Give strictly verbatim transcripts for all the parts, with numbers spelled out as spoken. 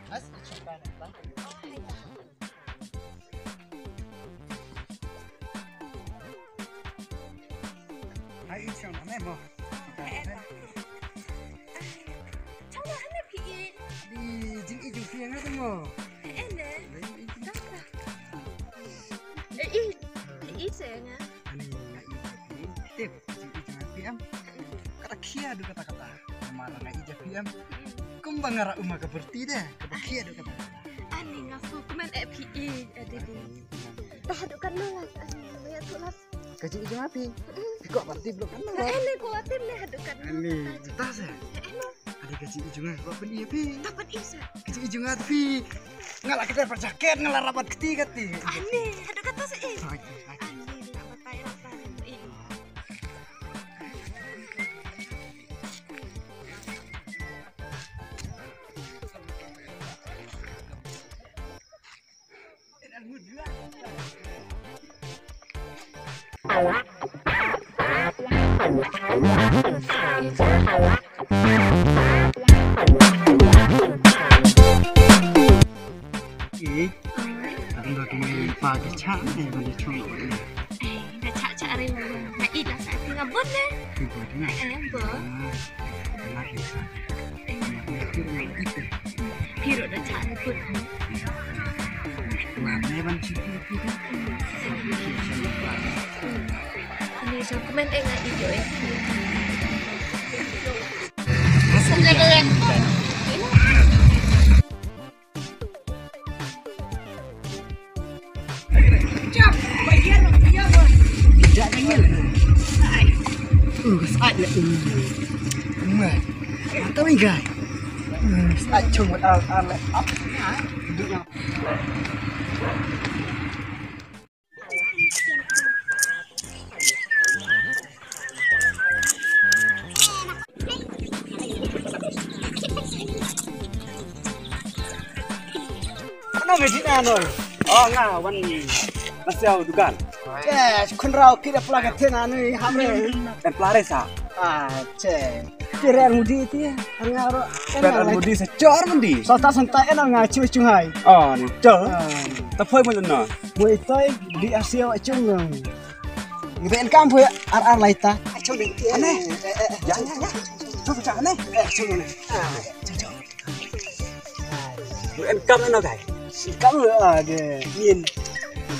As, i chong ka na ta. Hai, i chong na mo. Chong na hane phi i. Di jing i jong phi nga tu mo. Eh, ne. Dang da. Eh, i. I se nga. Ani nga i jong phi. Tip, jing i jong phi am. Kata khia du kata kata. Namar nga i jong phi am. Kumba nga ra uma ka berti de. Kata khia du kata kata. Ani nga fu kuman eh phi i. Eh, di di. Dah du kan nolak. Ani nga ya tu lah. Ka jing i jong phi. Phi ko ba tip lo kan lo. Eh, ne ko ba tip ne haduh kan lo. Ani, tas eh. Eh, no. Ada ka jing i jong ko pyn i phi. Ta pyn i sa. Ka jing i jong phi. Nga la kata pa jaket, nga la rabat kti kati. Ani, haduh kata sa eh. Hai, hai. Ani, la batai rabat. Eh. Eh, tang da kine pa ki cha ne ban di chung. Eh, da cha cha re mo. Na i da sa ti nga bon ne. Ti bon ne. Eh, bon. Ah, na ki sa. Phi ruh da chah liput. Wan ne ban chiti phi da. Ani sa comment eh nga i yo eh. Ano me jina noi? Oh, nga wan na siaw dukan. Yes, khun rau kira pla ka thena noi hamre. Dan pla re sa. Ah, che. Kira mudi ti, nga ro. Ber mudi sa chor mudi. Santa santa ena nga chu chu hai. Oh, ni. Chor. Ta phoi mo na. Mo itoi di asio achung. Ngi ben kam phoi ar ar lai ta. Achung ni. Ane. Ya ya ya. Chu chu ane. Achung ni. Ah, chu chu. Ru en kam na kai. Kam ru a de min.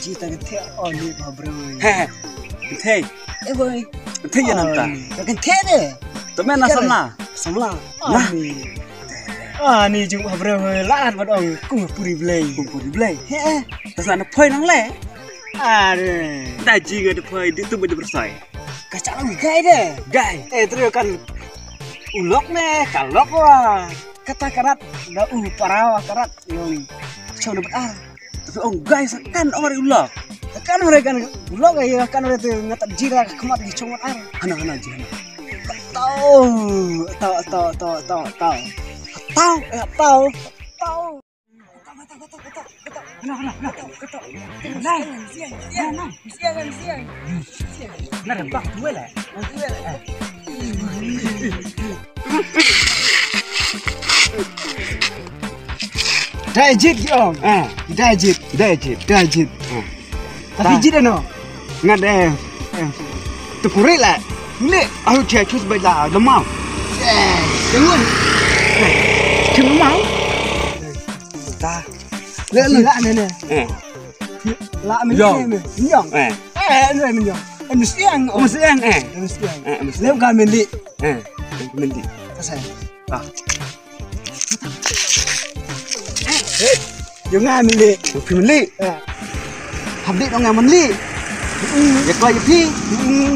Ji ta ke the o ni ba bro. He he. The. E boy. The ya nan ta. Ka ke the de. To men na samla. Samla. Na. Ah, ni jung ba bro. La an ba dong ku puri blai. Ku puri blai. He he. Ta sa na phoi nang le. Are. Da ji ga de phoi di tu ba de bersai. Ka cha lang gai de. Gai. Eh, trio kan u lok ne, ka lok wa. Kata karat, da u para wa karat. Yong. Chong na ar. Tapi ong gai sa kan ong u lok. Kan ong kan u lok ya kan ong tu ngata jira khmat di chong ar. Hana hana jira. Tau, tau, tau, tau, tau, tau. Tau, eh, tau. Tau. Dai jit ki ong. Ah. Dai jit. Dai jit. Dai jit. Ah. Tapi jit ano? Ngat eh. Tu kuri la. Ni aku cek cus baik lah. Demam. Eh, jangan. Cuma mau. Ta. Le le la ne ne. Eh. La men ne. Nyong. Eh. Eh, ne men nyong. Em siang. Em siang eh. Em siang. Eh, em siang. Le ka men li. Eh, men li. Ka sa. Ah. Yo nga men li. Yo phi men li. Eh. Hab li dong nga men li. Ya ko ya phi.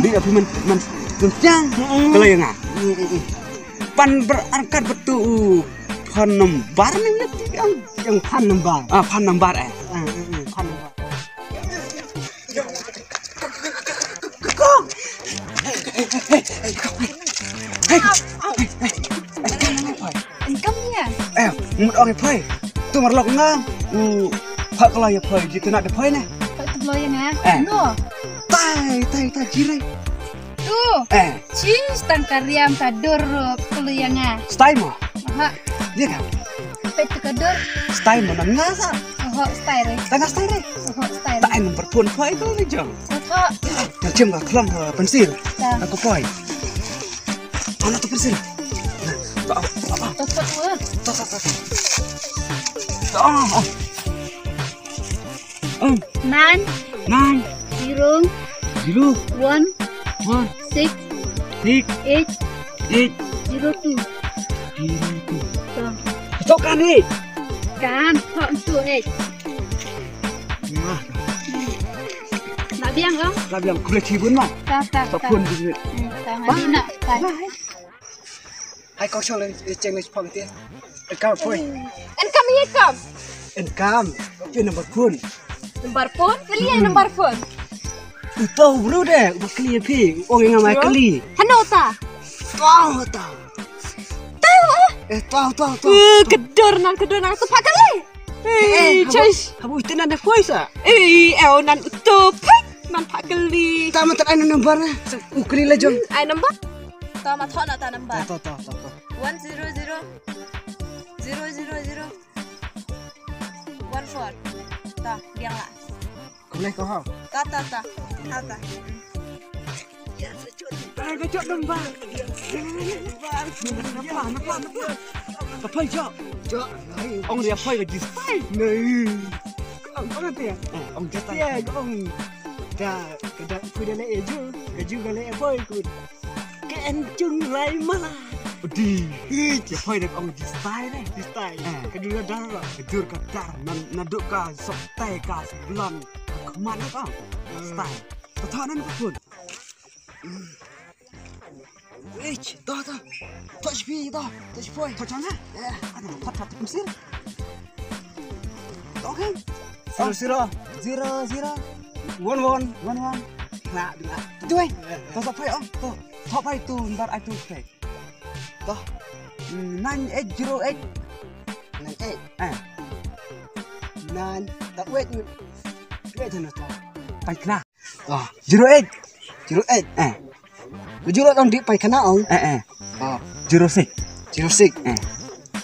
Di ya phi men men men siang. Kalau ya nga. Pan berangkat betul. Phone number ni ngat yang yang phone number. Ah, phone number eh. Ah, ah, ah, phone number. Income ni ya? Eh, mut ong phai. Tu marlok nga. U phak lo ya phai, jitu nak de phai ne. Phak tu lo ya nga. Eh. No. Tai, tai, tai, jirai. Tu. Eh. Chis tang kariam ka dur tu lo ya nga. Stai mo. Ha. Dia kan. Peit tu ka dur. Style mana nga sa. Oho, style re. Tanga style re. Oho, style. Tang number phone poi tu ni jong. Oho. Ka chim ka khlong ha pensil. Ta. Ka poi. Ana tu pensil. To, to, to. To, to, to, to. Oh, oh. Oh. Nine. Nine. Zero. Zero. One. One. Six. Six. Eight. Eight. Zero two. Zero two. To. To kan ni. Kan, to tu eh. Lah biang, oh. Lah biang, khublei shibun ma. Ta, ta, ta. Phone ding. Hmm, ta ngan ina, ta. Bye. Hai kong shong leng, eh, cheng leng phong te. En kam poi. En kam ye kam. En kam. Phi number phone. Number phone? Kali ye number phone. Uto bru de, ba kali ye phi. Ong nga mai kali. Hano ta. Tao ta. Tao ah. Eh, tao, tao, tao. Eh, kedor nan, kedor nan. Tu pha kali. Eh, eh, habo, habo ite nan da poi sa. Eh, eh, nan uto pha. Nan pha kali. Ta mata ai number na. U kali la jong. Ai number. Ta ma thona ta number. Ta, ta, ta, ta, ta. One zero zero zero zero zero one four. Ta, biang la. Khublei ko ha. Ta, ta, ta. Ha ta. Ai ka jot number. Napa, napa, napa. Ka phai jot. Jot. Ong dia phai ka jis. Nei. Ong, ong te. Ong jot. Ya, ong. Da, ka da, ku da le ju. Ka ju ka le phai ku. Ka en chung lai ma. Di. Hi, ja phai da ong di style ne. Di style. Eh. Ka dur ka dar. Ka dur ka dar. Na, na duk ka sok tai ka blon. Ka man ka. Style. Ka tha nan ka pun. Ich, to, to. To shi phi, to. To shi phai. To chang ha. Eh. Ano, phat phat kum sir. To kan. Zero, zero. Zero, zero. One, one. One, one. Na, na. Tu eh. To sa phai ong. To. Top five tu, ntar ai tu fake. To. Hmm, nine eight zero eight. Nine eight. Eh. Nine, ta wait. Wait na to. Paikna. Ah, zero eight. Zero eight. Eh. Zero eight ong di paikna ong. Eh, eh. Ah. Zero six. Zero six. Eh.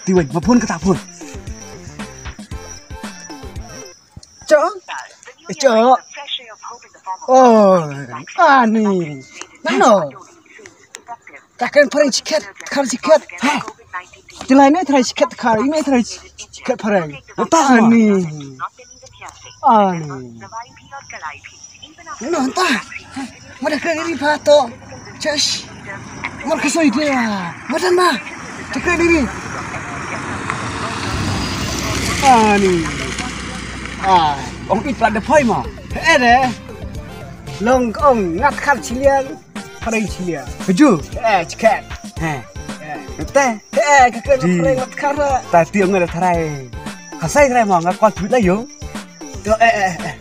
Ti wait, ma phone kata phone. Chok. Eh, chok. Oh, ani. Nano. Ka kren phareng chiket, khar chiket. Ha. Tilai ne trai chiket khar, ime trai chiket phareng. Ani. Ani. No, ta. Mada kren iri pha to. Chesh. Mar ka soi dia. Mada ma. Te kren iri. Ani. Ah, ong it plat de phai ma. Eh de. Long ong ngat khar chiliang. Phareng chiliang. Kaju. Eh, chiket. He. Eh. Te. Eh, ka kren phareng ngat khar. Ta ti ong ngat tharai. Ka sai tharai ma ngat kwal tweet la yo. To, eh, eh, eh.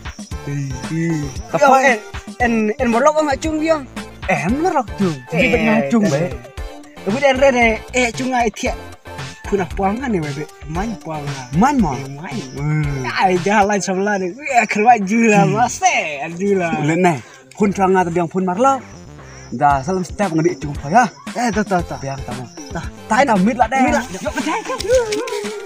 Ka phone en, en, en morlok ong chung biang. Eh, en morlok chung. Di bet ngai chung be. Ka bet en re de, eh, chung ngai thiak. Puna puang kan ni be. Man puang. Man ma. Man. Ai, jalan sebelah ni. Eh, keluar jula, masih jula. Boleh nai. Phone chung ngai biang phone morlok. Da salam step ngadi chung pha ya. Eh, ta, ta, ta. Biang tamu. Ta. Ta na mit la de. Mit la. Yok, mit la.